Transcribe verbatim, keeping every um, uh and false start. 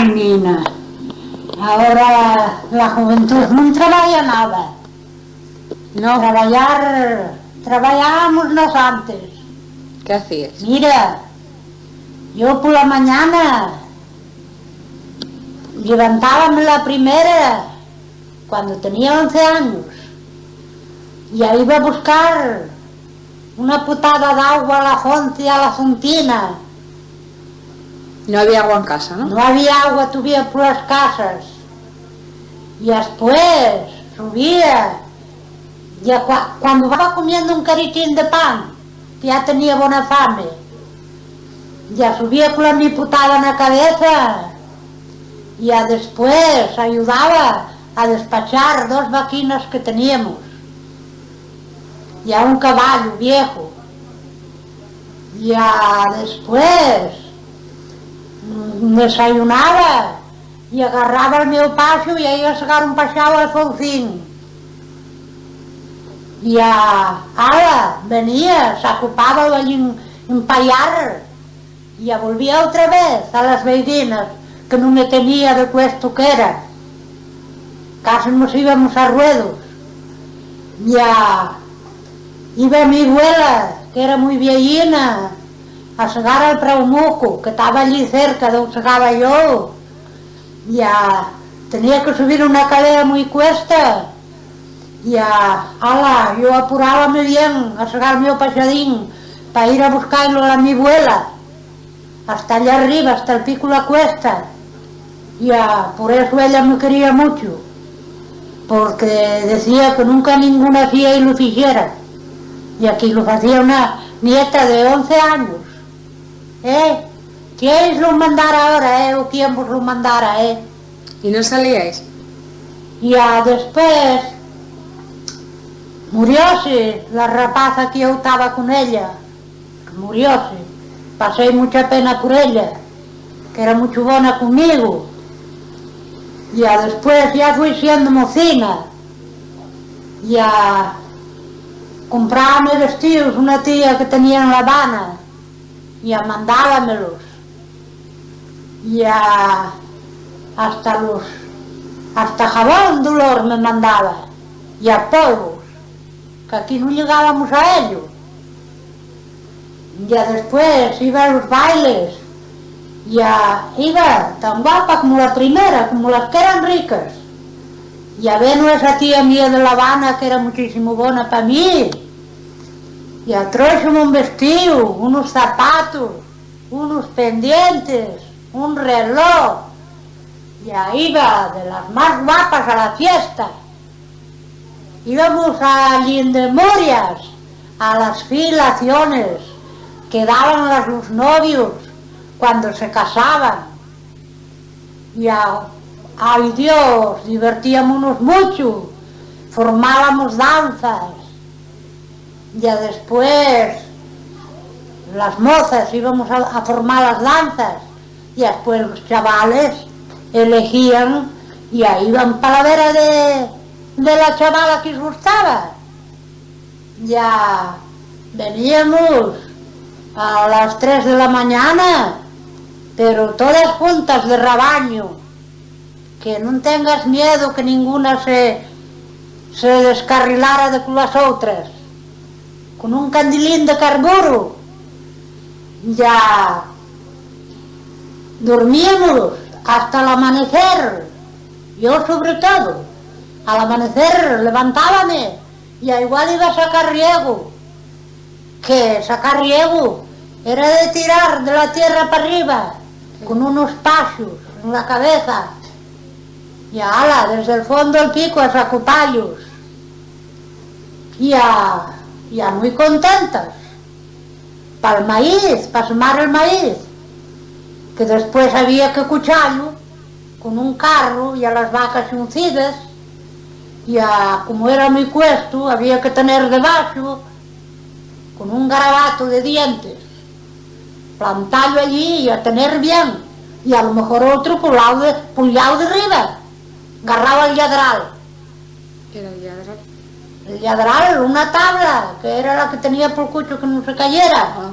Nina, ahora la juventud nun trabaya nada. No. Trabayar, trabayábamos nos antes. ¿Qué hacías? Mira, yo pola mañana llevantábame la primera cuando tenía once años, ya iba a buscar una putada d'agua a la fonte, a la fontina. No había agua en casa, ¿no? No había agua, tuvía por las casas. Y después subía, ya cua- cuando va comiendo un caritín de pan, que ya tenía buena fame, ya subía con la mi putada en la cabeza, y ya después ayudaba a despachar dos vaquinas que teníamos, y a un caballo viejo. Ya después, mm, desayunaba y agarraba el meu paxu y ahí a segar un paxau al foucín. Y a ala venía, s'acupaba allí en, en payar. Ya volvía otra vez a las veidinas, que nun me tenía de cuesto qu'era. Casi mos íbamos a ruedos. Ya iba mi abuela, que era mui vieyina, a segar al Prau Mucu, que taba allí cerca d'onde segaba yo. Ya tenía que subir una calera mui cuesta. Ya, ala, yo apurábame bien a segar meu paxadín pa ir a buscalo a la mi abuela. Hasta allá arriba, hasta el pico la cuesta. Ya, por eso ella me quería mucho, porque decía que nunca ninguna hacía y lo hiciera. Y aquí lo hacía una nieta de once años. ¿Eh? ¿Quién lo mandara ahora, eh? ¿O quién vos lo mandara, eh? ¿Y no salíais? Ya después murióse la rapaza que yo estaba con ella. Murióse. Pasé mucha pena por ella, que era mucho bona conmigo. Ya después ya fui siendo mocina. Ya comprábame vestidos una tía que tenía en La Habana, ya mandábamelos. Ya hasta los, hasta jabón d'olor me mandaba, ya polvos, que aquí no llegábamos a ello. Ya después iba a los bailes, ya iba tan guapa como la primera, como las que eran ricas. Ya veno esa tía mía de La Habana, que era muchísimo bona pa mí, ya tróxome un vestido, unos zapatos, unos pendientes, un reloj, ya iba de las más guapas a la fiesta. Íbamos a Llindemurias, a las filaciones que daban las, los novios cuando se casaban. Ya, ay Dios, divertíamonos mucho, formábamos danzas. Ya después las mozas íbamos a, a formar las danzas, y después los chavales elegían, y ahí iban pa la vera de, de la chavala que les gustaba. Ya veníamos a las tres de la mañana, pero todas juntas de rabaño, que nun tengas miedo que ninguna se, se descarrilara de con las outras, con un candilín de carburu. Ya dormíamos hasta el amanecer, yo sobre todo. Al amanecer levantábame y a igual iba a sacar riego, que sacar riego era de tirar de la tierra para arriba con unos paxos en la cabeza y ala, desde el fondo del pico a sacupallos. Ya, ya muy contentas. Pa'l maíz, pa semar el maíz, que después había que cuchalu con un carru y a las vacas xuncides, y a, como era muy cuestu, había que tener debaxo con un garabato de dientes, plantalu allí y a tener bien, y a lo mejor otro pol lado de, pol lado de riba, garraba el lladral. Era el lladral. El lladral, una tabla, que era la que tenía pol cucho que no se cayera. Ah.